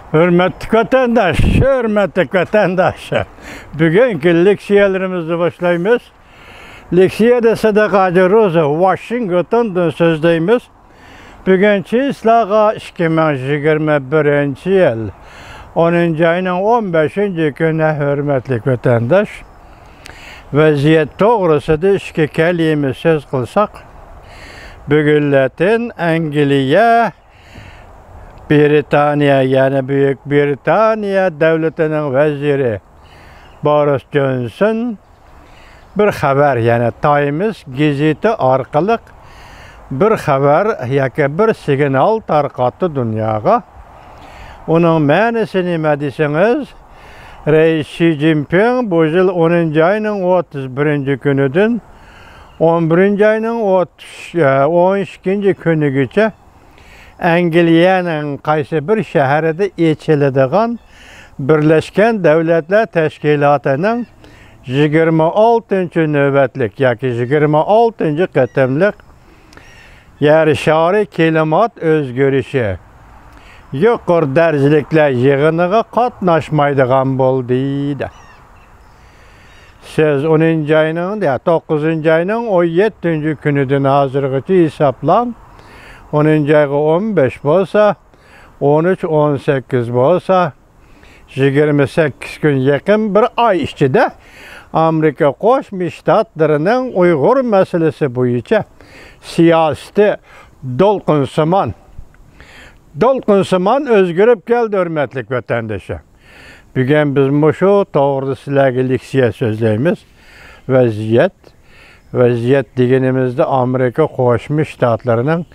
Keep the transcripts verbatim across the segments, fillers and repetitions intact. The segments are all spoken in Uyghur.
ھۆرمەتلىك ۋەتەنداش، ھۆرمەتلىك ۋەتەنداش، بۈگۈنكى لېكسىيەلىرىمىزنى باشلايمىز. لېكسىيەدە سىدىق ھاجى روزى ۋاشىنگتوندىن سۆزلەيمىز. بۈگۈن چىسلاغا ئىككى مىڭ يىگىرمە بىرىنچى يىل، ئونىنچى ئاينىڭ ئون بەشىنچى كۈنى، ھۆرمەتلىك ۋەتەنداش. ۋەزىيەت توغرىسىدا ئىككى كەلىمە سۆز قىلساق، بۈگۈنلەتىن ئەنگلىيە، بىرىتانىيە، يەنى بۈيۈك بىرىتانىيە دۆلىتىنىڭ ۋەزىرى بورىس جونسون بىر خەۋەر، يەنى تايمس گېزىتى ئارقىلىق بىر خەۋەر ياكى بىر سىگنال تارقاتتى دۇنياغا. ئۇنىڭ مەنىسى نېمە دېسىڭىز، رەئىس شى جىنپىڭ بۇ يىل ئونىنچى ئاينىڭ ئوتتۇز بىرىنچى كۈنىدىن ئون بىرىنچى ئاينىڭ ئوتتۇز، ئون ئىككىنچى كۈنىگىچە ئەنگلىيەنىڭ قايسى بىر شەھىرىدە ئېچىلىدىغان بىرلەشكەن دۆلەتلەر تەشكىلاتىنىڭ يىگىرمە ئالتىنچى نۆۋەتلىك ياكى يىگىرمە ئالتىنچى قېتىملىق يەر شارى كىلىمات ئۆزگىرىشى يۇقىرى دەرىجىلىكلەر يىغىنىغا قاتناشمايدىغان بولدى، دە. سىز ئونىنچى ئاينىڭ، يا، توققۇزىنچى ئاينىڭ ئون يەتتىنچى كۈنىدىن ھازىرغىچە ھېسابلاڭ. ئونىنچى ئايغا ئون بەش بولسا، ئون ئۈچ، ئون سەككىز بولسا، يىگىرمە سەككىز كۈن، يېقىن بىر ئاي ئىچىدە ئامېرىكا قوشما شتاتلىرىنىڭ ئۇيغۇر مەسىلىسى بويىچە سىياسىتى دولقۇنسىمان، دولقۇنسىمان ئۆزگىرىپ كەلدى، ھۆرمەتلىك ۋەتەندىشىم. بۈگۈن بىز مۇشۇ توغرىدا سىلەرگە لېكسىيە سۆزلەيمىز. ۋەزىيەت، ۋەزىيەت دېگىنىمىزدە ئامېرىكا قوشما شتاتلىرىنىڭ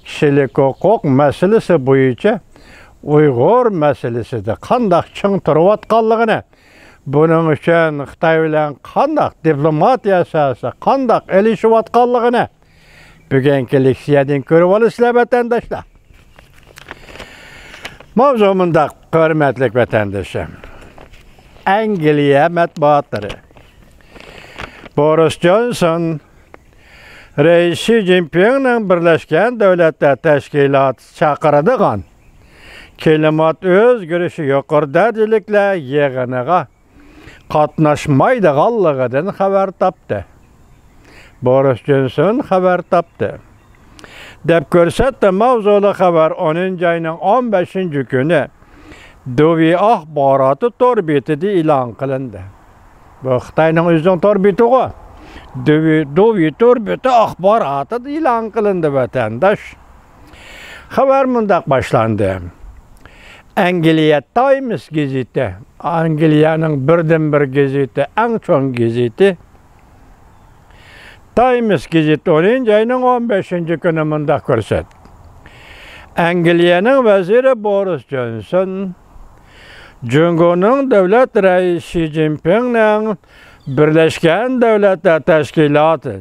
كىشىلىك ھوقۇق مەسىلىسى بويىچە ئۇيغۇر مەسىلىسىدە قانداق چىڭ تۇرۇۋاتقانلىقىنى، بۇنىڭ ئۈچۈن خىتاي بىلەن قانداق دىپلوماتىيە سەۋىيەسىدە قانداق ئېلىشىۋاتقانلىقىنى، بۈگۈنكى لېكسىيەدىن كۆرۈۋالىسىلەر، ۋەتەنداشلار. ماۋزۇ مۇنداق، ھۆرمەتلىك ۋەتەندىشىم. ئەنگلىيە مەتبۇئاتلىرى بورىس جونسون رەئىس شى جىنپىڭنىڭ بىرلەشكەن دۆلەتلەر تەشكىلاتى چاقىرىدىغان كىلىمات ئۆزگىرىشى يۇقىرى دەرىجىلىكلەر يىغىنىغا قاتناشمايدىغانلىقىدىن خەۋەر تاپتى. بورىس جونسون خەۋەر تاپتى، دەپ كۆرسەتتى. ماۋزۇلۇق خەۋەر ئونىنچى ئاينىڭ ئون بەشىنچى كۈنى دۇۋى ئاخباراتى تور بېتىدە ئېلان قىلىندى. بۇ خىتاينىڭ ئۆزىنىڭ تور بېتىغۇ. دۇۋى، دۇۋى تور بېتى ئاخباراتىدا ئېلان قىلىندى، ۋەتەنداش. خەۋەر مۇنداق باشلاندى. ئەنگلىيە تايمس گېزىتى، ئەنگلىيەنىڭ بىردىنبىر گېزىتى، ئەڭ چوڭ گېزىتى، تايمس گېزىتى ئونىنچى ئاينىڭ ئون بەشىنچى كۈنى مۇنداق كۆرسەتتى. ئەنگلىيەنىڭ ۋەزىرى بورىس جونسون جۇڭگونىڭ دۆلەت رەئىسى شى جىنپىڭنىڭ بىرلەشكەن دۆلەتلەر تەشكىلاتى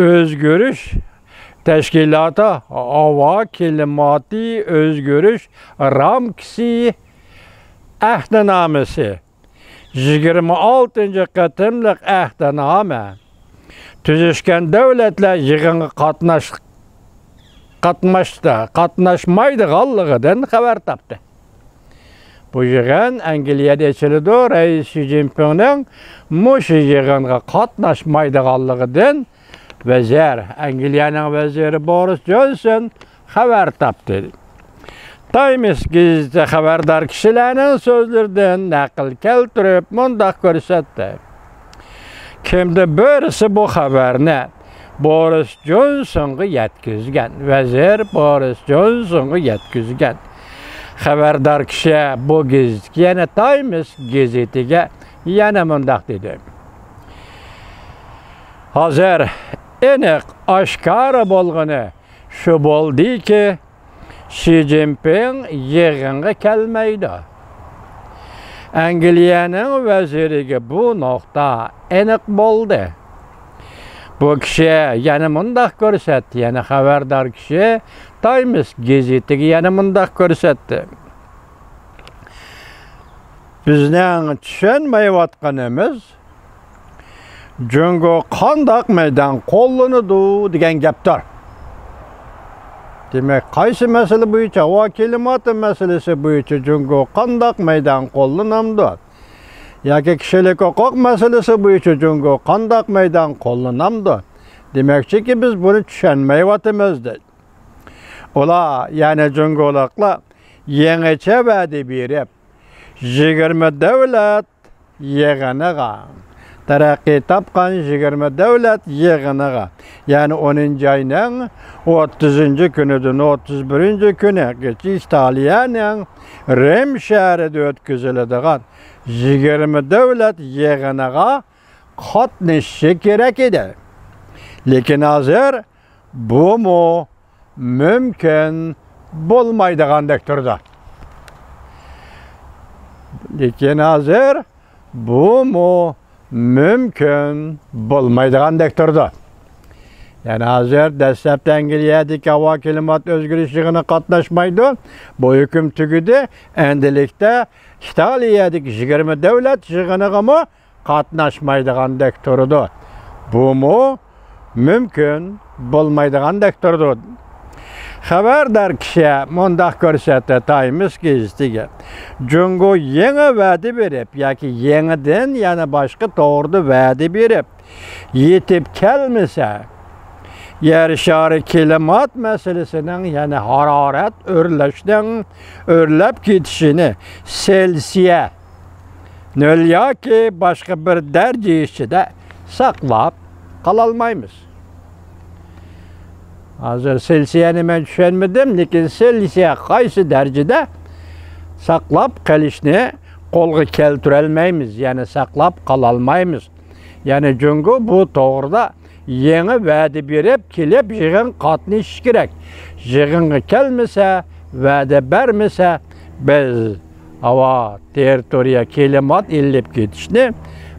ئۆزگىرىش تەشكىلاتى ھاۋا كىلىماتى ئۆزگىرىش رامكىسى ئەھدىنامىسى، يىگىرمە ئالتىنچى قېتىملىق ئەھدىنامە، تۈزۈشكەن دۆلەتلەر يىغىنغا قاتناش-، قاتناش-، قاتناشمايدىغانلىقىدىن خەۋەر تاپتى. بۇ يىغىن ئەنگلىيەدە ئېچىلىدۇ. رەئىس شى جىنپىڭنىڭ مۇشۇ يىغىنغا قاتناشمايدىغانلىقىدىن ۋەزىر، ئەنگلىيەنىڭ ۋەزىرى بورىس جونسون خەۋەر تاپتى. تايمس گېزىتى خەۋەردار كىشىلەرنىڭ سۆزلىرىدىن نەقىل كەلتۈرۈپ مۇنداق كۆرسەتتى. كىمدە بىرسى بۇ خەۋەرنى بورىس جونسونغا يەتكۈزگەن، ۋەزىر بورىس جونسونغا يەتكۈزگەن. خەۋەردار كىشى بۇ گېزىتكە، يەنى تايمس گېزىتىگە يەنە مۇنداق دېدى. ھازىر ئېنىق ئاشكارا بولغىنى شۇ بولدىكى، شى جىنپىڭ يىغىنغا كەلمەيدۇ. ئەنگلىيەنىڭ ۋەزىرىگە بۇ نۇقتا ئېنىق بولدى. بۇ كىشى يەنە مۇنداق كۆرسەتتى، يەنە خەۋەردار كىشى تايمس گېزىتىگە يەنە مۇنداق كۆرسەتتى. بىزنىڭ چۈشەنمەيۋاتقىنىمىز، جۇڭگو قانداق مەيدان قوللىنىدۇ دېگەن گەپتۇر. دېمەك، قايسى مەسىلە بويىچە، ھاۋا كىلىماتى مەسىلىسى بويىچە جۇڭگو قانداق مەيدان قوللىنامدۇ؟ ياكى كىشىلىك ھوقۇق مەسىلىسى بويىچە جۇڭگو قانداق مەيدان قوللىنامدۇ؟ دېمەكچىكى، بىز بۇنى چۈشەنمەيۋاتىمىز، دەيدۇ. ئۇلار، يەنى جۇڭگولۇقلار يېڭىچە ۋەدە بېرىپ، يىگىرمە دۆلەت يىغىنىغا، تەرەققىي تاپقان يىگىرمە دۆلەت يىغىنىغا، يەنى ئونىنچى ئاينىڭ ئوتتۇزىنچى كۈنىدىن ئوتتۇز بىرىنچى كۈنىگىچە ئىتالىيەنىڭ رىم شەھىرىدە ئۆتكۈزۈلىدىغان يىگىرمە دۆلەت يىغىنىغا قاتنىشىشى كېرەك ئىدى. لېكىن ھازىر بۇمۇ مۇمكىن بولمايدىغاندەك تۇرىدۇ. لېكىن ھازىر بۇمۇ مۇمكىن بولمايدىغاندەك تۇرىدۇ. يەنى ھازىر دەسلەپتە ئەنگلىيەدىكى ھاۋا كىلىمات ئۆزگىرىش يىغىنىغا قاتناشمايدۇ. بۇ ھۆكۈم تۈگىدى. ئەندىلىكتە ئىتالىيەدىكى يىگىرمە دۆلەت يىغىنىغىمۇ قاتناشمايدىغاندەك تۇرىدۇ. بۇمۇ مۇمكىن بولمايدىغاندەك تۇرىدۇ. خەۋەردار كىشى مۇنداق كۆرسەتتى تايمس گېزىتىگە، جۇڭگو يېڭى ۋەدە بېرىپ ياكى يېڭىدىن يەنە باشقا توغرىدا ۋەدە بېرىپ يېتىپ كەلمىسە، يەر شارى كىلىمات مەسىلىسىنىڭ، يەنى ھارارەت ئۆرلەشنىڭ ئۆرلەپ كېتىشىنى سېلسىيە نۆل ياكى باشقا بىر دەرىجە ئىچىدە ساقلاپ قالالمايمىز. ھازىر سېلسىيەنى مەن چۈشەنمىدىم، لېكىن سېلسىيە قايسى دەرىجىدە ساقلاپ قېلىشنى قولغا كەلتۈرەلمەيمىز، يەنى ساقلاپ قالالمايمىز. يەنى جۇڭگو بۇ توغرىدا يېڭى ۋەدە بېرىپ كېلىپ يىغىنغا قاتنىشىشى كېرەك. يىغىنغا كەلمىسە، ۋەدە بەرمىسە، بىز ھاۋا، تېررىتورىيە، كىلىمات ئىللىپ كېتىشنى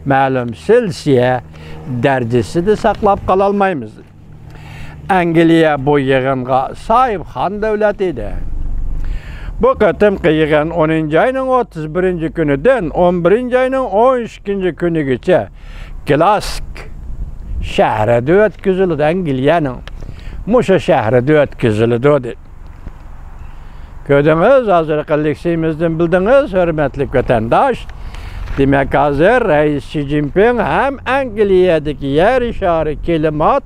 مەلۇم سېلسىيە دەرىجىسىدە ساقلاپ قالالمايمىز. ئەنگلىيە بۇ يىغىنغا ساھىبخان دۆلەت ئىدى. بۇ قېتىمقى يىغىن ئونىنچى ئاينىڭ ئوتتۇز بىرىنچى كۈنىدىن ئون بىرىنچى ئاينىڭ ئون ئىككىنچى كۈنىگىچە گلاسك شەھىرىدە ئۆتكۈزۈلىدۇ، ئەنگلىيەنىڭ مۇشۇ شەھىرىدە ئۆتكۈزۈلىدۇ، دېدى. كۆردىڭىز، ھازىرقى لېكسىيىمىزدىن بىلدىڭىز، ھۆرمەتلىك ۋەتەنداش. دېمەك، ھازىر رەئىس شى جىنپىڭ ھەم ئەنگلىيەدىكى يەر شارى كىلىمات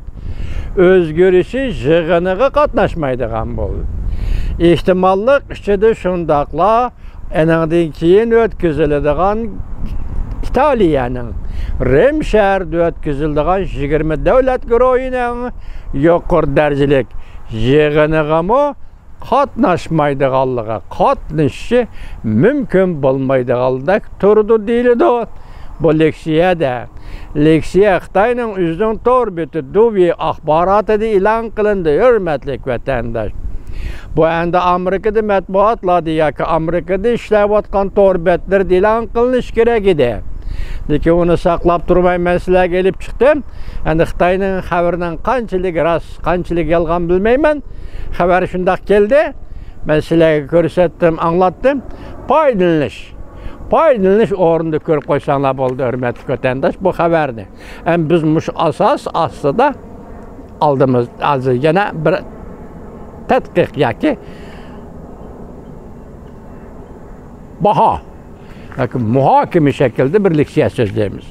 ئۆزگىرىشى يىغىنىغا قاتناشمايدىغان بولدى. ئېھتىماللىق ئىچىدە شۇنداقلا ئېنىڭدىن كېيىن ئۆتكۈزۈلىدىغان ئىتالىيەنىڭ رىم شەھىرىدە ئۆتكۈزۈلىدىغان يىگىرمە دۆلەت گۇرۇھىنىڭ يۇقىرى دەرىجىلىك يىغىنىغىمۇ قاتناشمايدىغانلىقى، قاتنىشىشى مۇمكىن بولمايدىغانلىقى تۇرىدۇ دېيىلىدۇ بۇ لېكسىيەدە. لېكسىيە خىتاينىڭ ئۆزىنىڭ تور بېتى دۇۋى ئاخباراتىدا ئېلان قىلىندى، ھۆرمەتلىك ۋەتەنداش. بۇ ئەمدى ئامېرىكىدا مەتبۇئاتلاردا ياكى ئامېرىكىدا ئىشلەۋاتقان تور بەتلىرىدە ئېلان قىلىنىشى كېرەك ئىدى. لېكىن ئۇنى ساقلاپ تۇرماي مەن سىلەرگە ئېلىپ چىقتىم. ئەمدى خىتاينىڭ خەۋىرىنىڭ قانچىلىكى راست، قانچىلىكى يالغان بىلمەيمەن. خەۋەر شۇنداق كەلدى. مەن سىلەرگە كۆرسەتتىم، ئاڭلاتتىم. پايدىلىنىش، پايدىلىنىش ئورنىدا كۆرۈپ قويساڭلار بولدى، ھۆرمەتلىك ۋەتەنداش، بۇ خەۋەرنى. ئەمما بىز مۇشۇ ئاساس ئاستىدا ئالدىمىز، ھازىر يەنە بىر تەتقىق ياكى باھا ياكى مۇھاكىمە شەكلىدە بىر لېكسىيە سۆزلەيمىز.